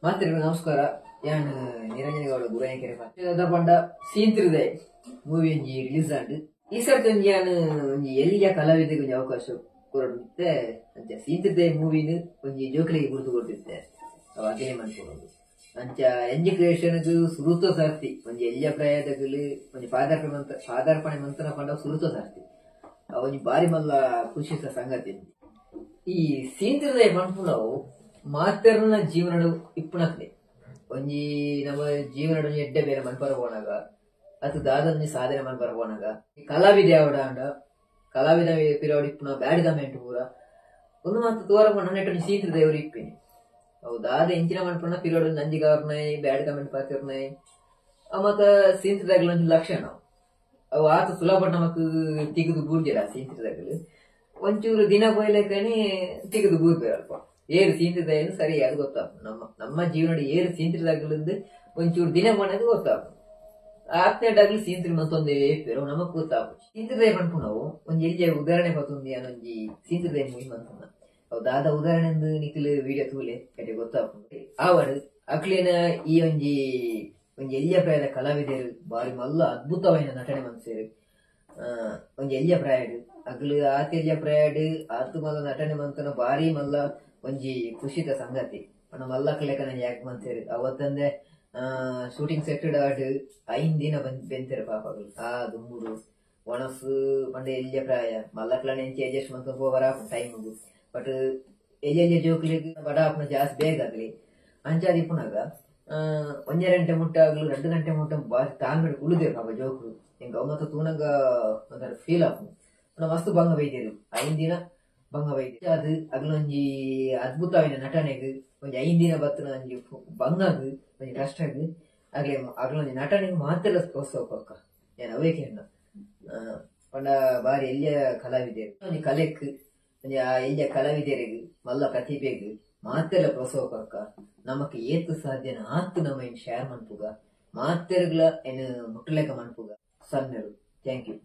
ಮಾತ್ರೆಗೂ ನಮಸ್ಕಾರ. ಯಾನ್ ನಿರಂಜನ ಗೌಡ ಗುರಾಯಕೆರೆ ಪಂಡ ಸೀಂತ್ರಿದೆ ಮೂವಿ ಒಂಜಿ ರಿಲೀಸ್ ಆಂಡ್. ಈ ಸರ್ತಿ ಒಂಜಿ ಯಾನ್ ಒಂಜಿ ಎಲ್ಲಿಯ ಕಲಾವಿದೆಗೆ ಒಂಜಿ ಅವಕಾಶ ಕೊರೊಡುತ್ತೆ ಅಂಚ ಸೀಂತ್ರಿದೆ ಮೂವಿನ ಒಂಜಿ ಜೋಕ್ಲಿಗೆ ಗುರುತು ಕೊಟ್ಟಿದ್ದೆ ಅದೇ ಮನ್ಪೊಡು. ಅಂಚ ಎಂಜಿ ಕ್ರಿಯೇಷನ್ ಸುರುತ ಸರ್ತಿ ಒಂಜಿ ಎಲ್ಲಿಯ ಪ್ರಾಯದಗಲು ಒಂಜಿ ಪಾದಾರ್ಪಣೆ ಮಂತನ ಪಂಡ ಸುರುತ ಸರ್ತಿ ಒಂಜಿ ಬಾರಿ ಮಲ್ಲ ಖುಷಿಸ ಸಂಗತಿ. ಈ ಸೀಂತ್ರಿದೆ ಮನ್ಪುನವು ಮಾತೆರ್ನ ಜೀವನಡು ಇಪ್ಪುನಕ್ಲೆ ಒಂಜಿ ನಮ್ಮ ಜೀವನಡು ಎಡ್ಡೆ ಬೇರೆ ಮನ್ಪರ ಪೋನಾಗ ಅತ್ ದಾದೊಂಜಿ ಸಾಧನೆ ಮನ್ಪರ ಪೋನಾಗ ಕಲಾವಿದೆ ಆವಡ ಕಲಾವಿದ ಪಿರವಡು ಇಪ್ಪುನ ಬ್ಯಾಡ್ ಕಮೆಂಟ್ ಪೂರ ಒಂದು ಮಾತು ತೋರ ಪೋಣ ನೆಟ್ ಒಂಜಿ ಸೀಂತ್ರಿದೆಯವರು ಇಪ್ಪಿನಿ. ಅವು ದಾದ ಎಂಚಿನ ಮನ್ಪುನ ಪಿರವಡು ನಂಜಿ ಗವರ್ನೈ ಬ್ಯಾಡ್ ಕಮೆಂಟ್ ಪಾತಿರ್ನೈ ಅವು ಮತ್ತ ಸೀಂತ್ರಿದಾಗಲ ಒಂಜಿ ಲಕ್ಷಣ ಅವು ಆತ ಸುಲಭ ನಮಕ್ ತಿಗುದು ಬೂರ್ಜರ ಸೀಂತ್ರಿದಾಗಲು ಒಂಚೂರು ದಿನ ಪೋಯ್ಲೆಕ್ಕನೆ ತಿಗುದು ಬೂರ್ಬೇರಲ್ಪ ಏರು ಸೀಂತ್ರಿದ ಸರಿ ಅದು ಗೊತ್ತಾಗ ನಮ್ಮ ನಮ್ಮ ಜೀವನ ಏರು ಸೀಂತ್ರಿದಾಗಲಿಂದ ಒಂಚೂರು ದಿನ ಮಾಡೋದು ಗೊತ್ತಾಗ ಆತ್ನೇಟಾಗ್ಲಿ ಸೀಂತ್ರಿ ಮತ್ತೊಂದು ಏಪೇರು ನಮಗ್ ಗೊತ್ತಾಗ ಸೀಂತ್ರಿದಯ ಪನ್ಪುನವು ಒಂಜಿ ಎಲ್ಲಿಯ ಉದಾಹರಣೆ ಪತ್ತೊಂದು ಒಂಜಿ ಸೀಂತ್ರಿದಯ ಮೂವಿ ಮಂತುನ ಅವು ದಾದ ಉದಾಹರಣೆ ನಿಖಿಲ್ ವಿಡಿಯೋ ತೂಲೆ ಕಡೆ ಗೊತ್ತಾಗ ಆವಡು ಅಕ್ಲೇನ ಈ ಒಂಜಿ ಒಂಜಿ ಎಲ್ಲಿಯ ಪ್ರಾಯದ ಕಲಾವಿದರು ಬಾರಿ ಮಲ್ಲ ಅದ್ಭುತವಾದ ನಟನೆ ಮನ್ಸೇರು ಒಂಜಿ ಎಲ್ಲಿಯ ಪ್ರಾಯಡು ಅಗ್ಲು ಆತ ಎಲ್ಲಿಯ ಪ್ರಾಯಡು ಆತು ಮಲ್ಲ ನಟನೆ ಮಂತನ ಬಾರಿ ಮಲ್ಲ ಒಂಜಿ ಖುಷಿತ ಸಂಗತಿ. ಮಲ್ಲ ಕಲೆಕನ ಯಾಕೆ ಮಂತೇರು ಅವತ್ತಂದೆ ಶೂಟಿಂಗ್ ಸೆಟ್ ಆಡ್ 5 ದಿನ ಬೆಂತೇರು ಪಾಪಗಳು ಆ ದುಂಬುಡು ಒಣಸು ಪಂಡ ಎಲ್ಲಿಯ ಪ್ರಾಯ ಮಲ್ಲಕ್ಲನ ಎಂಚಿ ಅಡ್ಜಸ್ಟ್ ಮಂತ ಪೋವರ ಟೈಮ್ಗು ಬಟ್ ಎಲ್ಲಿ ಜೋಕ್ಲಿಗ್ ಬಡ ಆಪುನ ಜಾಸ್ತಿ ಬೇಗ ಆಗಲಿ ಅಂಚಾದ ಇಪ್ಪುನಾಗ 1 ಗಂಟೆ ಮುಟ್ಟ ಆಗಲು 2 ಗಂಟೆ ಮುಟ್ಟ ಬಾರಿ ತಾಂಗಡು ಕುಳಿದೇರು ಪಾಪ ಜೋಕ್ಲು ಎಂಕ ಅವು ಮತ್ತ ತೂನಗ ಒಂಥರ ಫೀಲ್ ಆಪುಂಡು. ಮಸ್ತ್ ಭಂಗ ಬೈದೇರು 5 ದಿನ ಭಂಗ ಬೈದೇರು ಅದು ಅಗ್ಲೊಂಜಿ ಅದ್ಭುತವಾದ ನಟನೆಗ್ ಒಂಜಿ 5 ದಿನ ಬತ್ತನ ಒಂಜಿ ಬಂಗಾಗ್ ಒಂಜಿ ಕಷ್ಟಗ್ ಅಗ್ಲೆ ಅಗ್ಲೊಂಜಿ ನಟನೆಗ್ ಮಾತ್ರ ಪ್ರೋತ್ಸಾಹ ಕೊರ್ಕ ಏನ್ ಅವೇ ಕೇಳ ಪಂಡ ಬಾರಿ ಎಲ್ಲಿಯ ಕಲಾವಿದರು ಒಂಜಿ ಕಲೆಕ್ ಒಂಜಿ ಆ ಎಲ್ಲಿಯ ಕಲಾವಿದರಿಗೆ ಮಲ್ಲ ಪ್ರತಿಭೆಗ್ ಮಾತೆಲ್ಲ ಪ್ರೋತ್ಸಾಹ ಕೊರ್ಕ ನಮಕ್ ಏತು ಸಾಧ್ಯನ ಆತು ನಮ್ಮ ಶೇರ್ ಮನ್ಪುಗ ಮಾತೆರ್ಗ್ಲ ಏನು ಮುಟ್ಟಲೇಕ ಮನ್ಪುಗ ಸನ್ನೆರು. Thank you.